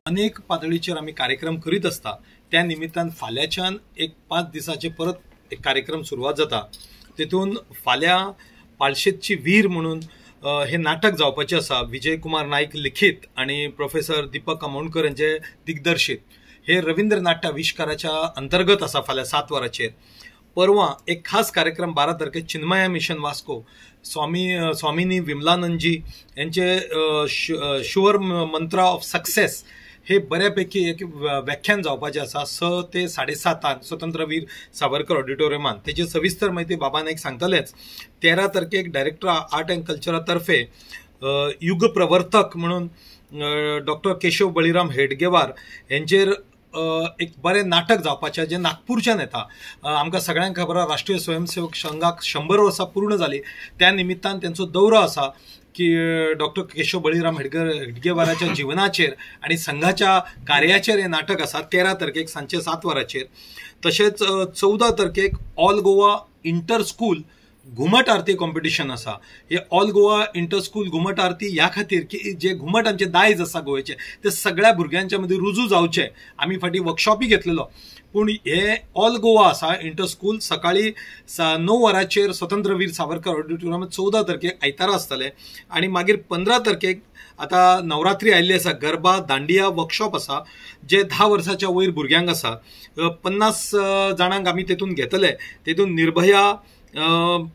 अनेक पातळीचेर आमी कार्यक्रम करीत आसता. त्या निमित्तान फाल्यांच्यान एक 5 दिसाचे परत एक कार्यक्रम सुरवात जाता. तेतून फाल्यां पालशेतची वीर म्हणून हे नाटक जावपाचें आसा. विजय कुमार नाईक लिखित आणि प्रोफेसर दीपक आमोणकर यांचे दिग्दर्शित हे रवींद्र नाट्य आविष्काराच्या अंतर्गत आसा फाल्यां 7 वरांचेर. परवा एक खास कार्यक्रम 12 तारखेक चिन्मया मिशन वास्को स्वामिनी विमलानंदजी यांचे शुअर मंत्रा ऑफ सक्सेस हे बऱ्यापैकी एक व्याख्यान जावपाचें आसा 6 ते 7:30 स्वतंत्रवीर सावरकर ऑडिटोरियमान. तेजी सविस्तर माहिती बाबा नाईक सांगतलेच. 13 तारखेक डायरेक्टर आर्ट अँड कल्चरा तर्फे युगप्रवर्तक म्हणून डॉक्टर केशव बळीराम हेडगेवार यांचेर एक बरें नाटक जावपाचें जें नागपूरच्यान येता. आमकां सगळ्यांक खबर आसा राष्ट्रीय स्वयंसेवक संघाक 100 वर्सां पूर्ण जाली. त्या निमित्तान तेंचो दौरो आसा की डॉक्टर केशव बळीराम हेडगेवाराच्या जिवनाचेर आनी संघाच्या कार्याचेर हें नाटक आसा 13 तारखेक सांजचे 7 वरांचेर. तशेंच 14 तारखेक ऑल गोवा इंटर स्कूल घुमट आरती कॉम्पिटिशन आसा. हे ऑल गोवा इंटर स्कूल घुमट आरती ह्या खातीर की जे घुमट आमचे दायज आसा गोंयचे ते सगळ्या भुरग्यांच्या मदीं रुजू जावचे. आमी फाटीं वर्कशॉपय घेतलेलो. पूण हे ऑल गोवा आसा इंटर स्कूल सकाळी 9 वरांचेर स्वतंत्रवीर सावरकर ऑडिटोरियमांत 14 तारखेक आयतारा आसतले. आनी मागीर 15 तारखेक आतां नवरात्री आयिल्ली आसा. गरबा दांडिया वर्कशॉप आसा जे 10 वर्साच्या वयर भुरग्यांक आसा. 50 जाणांक आमी तेतून घेतले. तेतून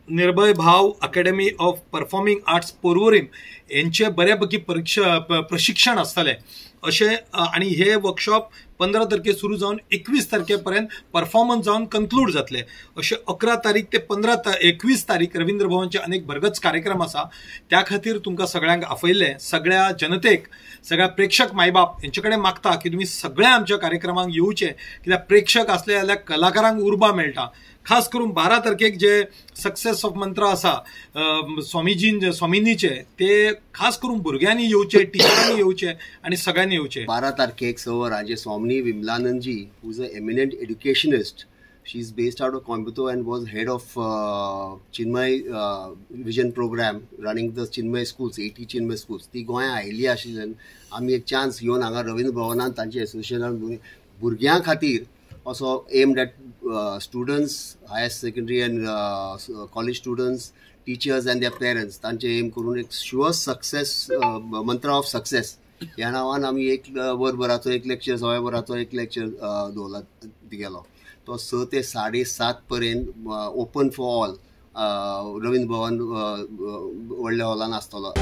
Nirbhay Bhav academy of performing arts Porvorim यांचे बऱ्यापैकी प्रशिक्षण आसतलें अशें. आनी हे वर्कशॉप 15 तारखे सुरू जावन 21 तारखे पर्यंत परफॉर्मन्स जावन कन्क्लूड जातले. अशें 11 तारीख ते 21 तारीख रवींद्र भवनचे अनेक भरगच कार्यक्रम आसा. त्या खातीर तुमकां सगळ्यांक आपयल्लें. सगळ्या जनतेक, सगळ्या प्रेक्षक मायबाप हेंचे कडेन मागता की तुमी सगळ्या आमच्या कार्यक्रमांक येवचे, कित्याक प्रेक्षक आसले जाल्यार कलाकारांक उर्बा मेळटा. खास करून 12 तारखेक जे सक्सेस ऑफ मंत्रा आसा स्वामिनीचे ते खास करून भुरग्यांनी येवचे, टिचरांनी येवचे आनी सगळ्यांनी येवचे. 12 तारखेक 6 वरांचेर Swamini Vimalanandji, who is a eminent educationist, she is based out of Coimbatore and was head of Chinmaya Vision programme, running the Chinmaya schools, 80 Chinmaya schools. ती गोंया आयिल्ली आशिल्ल्यान आमी एक चान्स घेवन हांगा रवींद्र भवनान तांचे एसोसिएशनान भुरग्यां खातीर असो aimed at students, higher secondary and college students, teachers and their parents, तांचे एम करून एक sure success mantra of success ह्या नांवान आमी एक वरभराचो एक लेक्चर, 1.25 वराचो एक लेक्चर दवरला तिगेलो. तो 6 ते 7:30 पर्यंत ओपन फॉर ऑल रवींद्र भवन व्हडल्या हॉलान आसतलो.